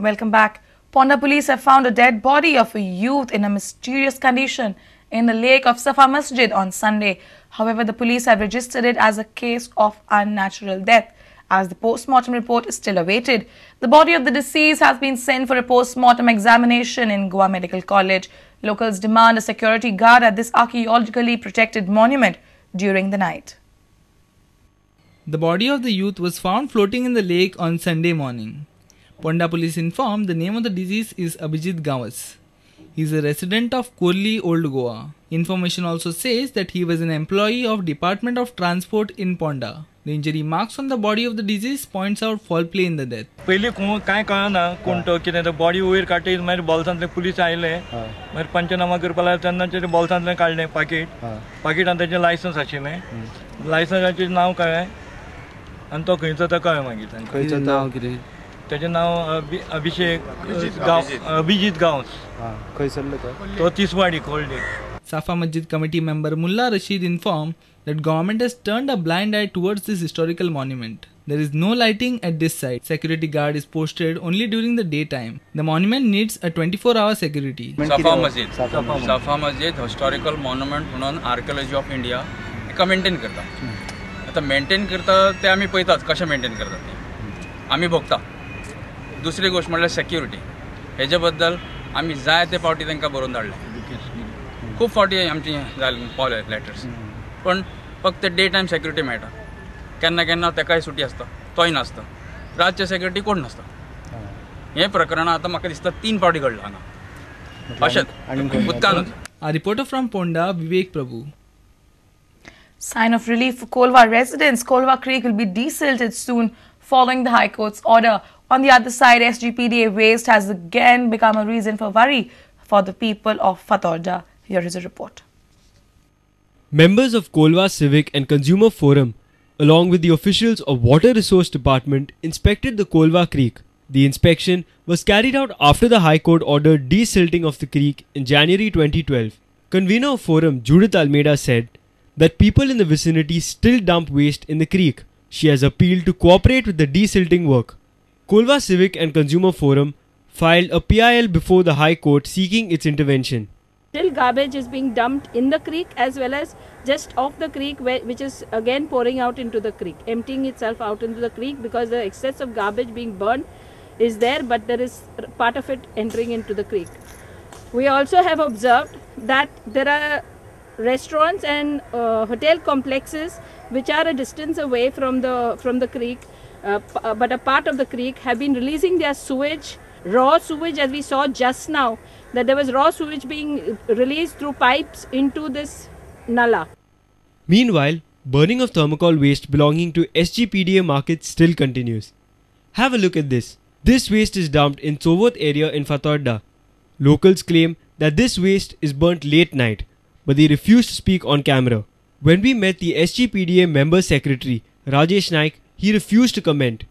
Welcome back. Ponda police have found a dead body of a youth in a mysterious condition in the lake of Safa Masjid on Sunday. However, the police have registered it as a case of unnatural death, as the post-mortem report is still awaited. The body of the deceased has been sent for a post-mortem examination in Goa Medical College. Locals demand a security guard at this archaeologically protected monument during the night. The body of the youth was found floating in the lake on Sunday morning. Ponda police informed the name of the deceased is Abhijit Gawas. He is a resident of Kurli, Old Goa. Information also says that he was an employee of Department of Transport in Ponda. The injury marks on the body of the deceased points out foul play in the death. पयलीं कांय कळना कोण तो कितें तो body वयर काडटी मागीर बोल्सांतले police आयले मागीर पंचनामा करपाक लागले तेन्ना तेजें बोल्सांतलें काडलें पाकीट पाकिटान तेजें लायसन्स आशिल्लें लायसन्साचें नांव कळ्ळें आनी तो खंयचो तो कळ्ळें मागीर खंयचो नांव कितें तेजें नांव अभिषेक अभिजीत गांवस खंयसरलो तो Tiswadi कोल्डे. Safa Masjid committee member Mullah Rashid informed that government has turned a blind eye towards this historical monument. There is no lighting at this site. Security guard is posted only during the daytime. The monument needs a 24-hour security. Safa Masjid. Safa Masjid historical monument म्हणून archaeology of India एका maintain करता. आता maintain करता ते आमी पळयतात कशें maintain करतात ते आमी भोगता. दुसरी गोष्ट म्हणल्यार सेक्युरिटी हेजे बद्दल आमी जाय ते फावटी तांकां बरोवन धाडले. खूब फावटी आमची जाली पावले लेटर्स, पण फक्त डे टायम सेक्युरिटी मेळटा. केन्ना केन्ना तेकाय सुटी आसता, तोय नासता, रातचे सेक्युरिटी कोण नासता. हें प्रकरण आतां म्हाका दिसता 3 फावटी घडलां हांगा अशेंच उदकानूच. A reporter from Ponda, Vivek Prabhu. Sign of relief for Colva residents. Colva Creek will be desilted soon following the High Court's order. On the other side, SGPDA waste has again become a reason for worry for the people of Fatorda. Here is a report. Members of Colva Civic and Consumer Forum, along with the officials of Water Resource Department, inspected the Colva Creek. The inspection was carried out after the High Court ordered desilting of the creek in January 2012. Convener of Forum Judith Almeida said that people in the vicinity still dump waste in the creek. She has appealed to cooperate with the desilting work. Colva Civic and Consumer Forum filed a PIL before the High Court seeking its intervention. Still garbage is being dumped in the creek as well as just off the creek, which is again pouring out into the creek, emptying itself out into the creek because the excess of garbage being burned is there, but there is part of it entering into the creek. We also have observed that there are restaurants and hotel complexes which are a distance away from the creek, but a part of the creek have been releasing their sewage, raw sewage, as we saw just now, that there was raw sewage being released through pipes into this nala. Meanwhile, burning of thermocol waste belonging to SGPDA market still continues. Have a look at this. This waste is dumped in Sovot area in Fatorda. Locals claim that this waste is burnt late night, but they refuse to speak on camera. When we met the SGPDA member secretary, Rajesh Naik, he refused to comment.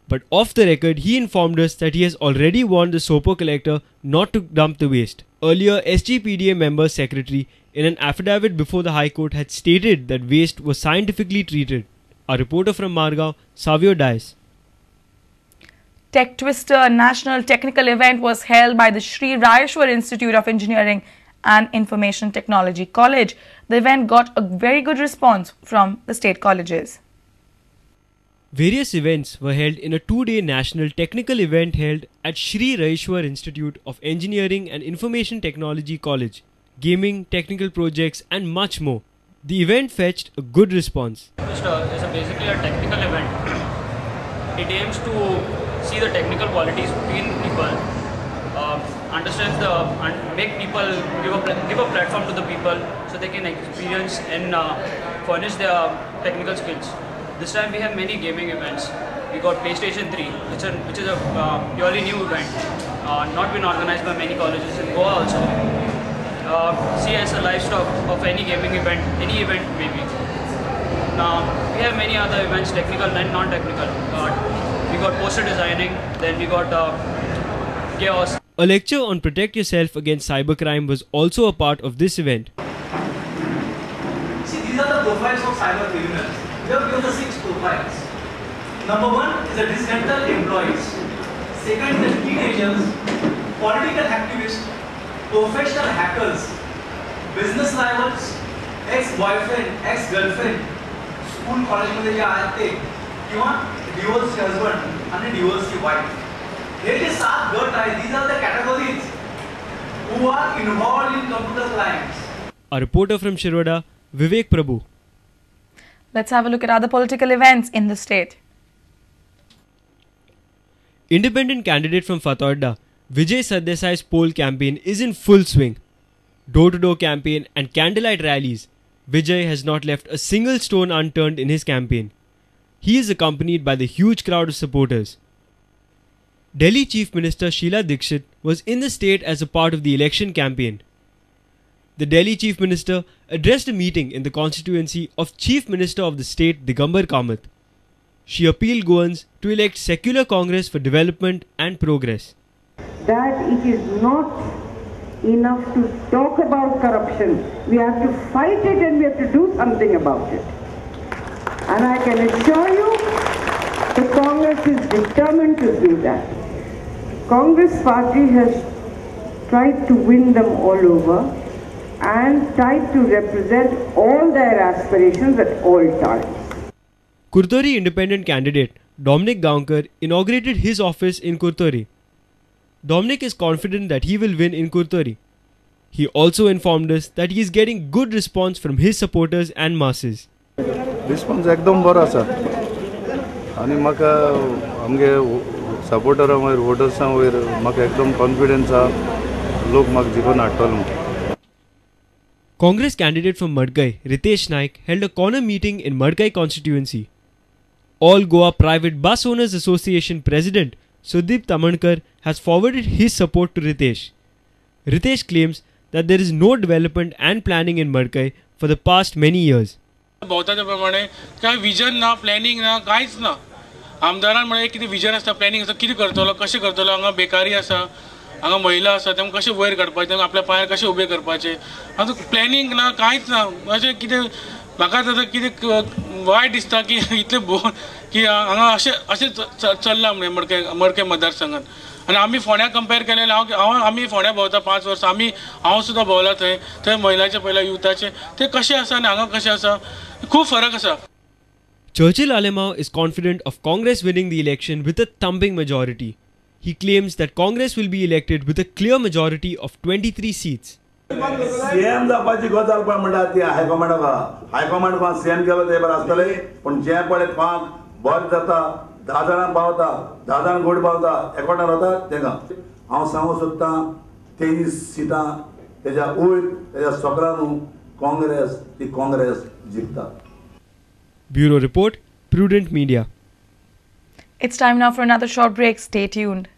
But off the record, he informed us that he has already warned the Sopo collector not to dump the waste. Earlier, SGPDA member secretary in an affidavit before the High Court had stated that waste was scientifically treated. Our reporter from Margao, Savio Dias. Tech Twister, a national technical event, was held by the Shri Rayeshwar Institute of Engineering and Information Technology College. The event got a very good response from the state colleges. Various events were held in a 2-day national technical event held at Shri Rayeshwar Institute of Engineering and Information Technology College, gaming, technical projects and much more. The event fetched a good response. It's basically a technical event. It aims to see the technical qualities between people, understand the and make people give a platform to the people so they can experience and furnish their technical skills. This time we have many gaming events. We got PlayStation 3, which is a purely new event, not been organized by many colleges in Goa also. See as a livestock of any gaming event, any event maybe. Now we have many other events, technical and non-technical. We got poster designing, then we got chaos. A lecture on protect yourself against cybercrime was also a part of this event. See, these are the profiles of cyber criminals. We have given the 6 profiles. Number 1 is the disgruntled employees. Second the teenagers, political activist, professional hackers, business rivals, ex boyfriend, ex girlfriend, school कॉलेजमध्ये जे आहेत ते, किंवा डिवोर्सचे husband आणि डिवोर्सची wife. हे जे 7 गट आहेत, these are the categories who are involved in computer crimes. A reporter from Shiroda, Vivek Prabhu. Let's have a look at other political events in the state. Independent candidate from Fatorda, Vijay Sardesai's poll campaign is in full swing. Door-to-door campaign and candlelight rallies, Vijay has not left a single stone unturned in his campaign. He is accompanied by the huge crowd of supporters. Delhi Chief Minister Sheila Dikshit was in the state as a part of the election campaign. The Delhi Chief Minister addressed a meeting in the constituency of Chief Minister of the state Digambar Kamath. She appealed Goans to elect secular Congress for development and progress. That it is not enough to talk about corruption. We have to fight it and we have to do something about it. And I can assure you, the Congress is determined to do that. Congress party has tried to win them all over and tried to represent all their aspirations at all times. Curtorim independent candidate Dominic Gaonkar inaugurated his office in Curtorim. Dominic is confident that he will win in Curtorim. He also informed us that he is getting good response from his supporters and masses. Response एकदम बरो आसा आनी म्हाका आमगे सपोर्टरां वयर वोटर्सां वयर म्हाका एकदम कॉन्फिडन्स आसा लोक म्हाका जिखून हाडटलो म्हूण. Congress candidate from Madkai, Ritesh Naik, held a corner meeting in Madkai constituency. All Goa Private Bus Owners Association President Sudeep Tamankar has forwarded his support to Ritesh. Ritesh claims that there is no development and planning in Madkai for the past many years. भोवता त्या प्रमाणे काय vision ना, planning ना, कांयच ना. आमदारान म्हळ्यार कितें विजन आसता, प्लॅनिंग आसता, कितें करतलो, कशें करतलो. हांगा बेकारी आसा, हांगा महिला आसा, तांकां कशें वयर काडपाचें, तांकां आपल्या पांयार कशें उबें करपाचें, हांगा प्लॅनिंग ना, कांयच ना. अशें कितें म्हाका आतां कितें वायट दिसता की इतलें भोवन की हांगा अशें अशें चल्लां म्हणून मडके मडके मतदारसंघात. आनी आमी फोंड्या कंपेर केलें जाल्यार हांव आमी फोंड्या भोंवता 5 वर्सां, आमी हांव सुद्दां भोंवला थंय, थंय महिलाचे पयल्या युथाचे ते कशें आसा आनी हांगा कशें आसा, खूब फरक आसा. Churchill Alemao is confident of Congress winning the election with a thumping majority. He claims that Congress will be elected with a clear majority of 23 seats. CM जावपाची गजाल पण म्हणटा ती हायकमांडाक हायकमांड सीएम केलो ते बरें आसतलें, पूण जें पळय कोणाक बरें जाता 10 जाणांक पावता, 10 जाणांक गोड पावता, एकोटान वता तेका हांव सांगूंक सोदतां 23 सिटां तेज्या वयर तेज्या सकला न्हू काँग्रेस ती Congress जिखता. Bureau Report, Prudent Media. It's time now for another short break. Stay tuned.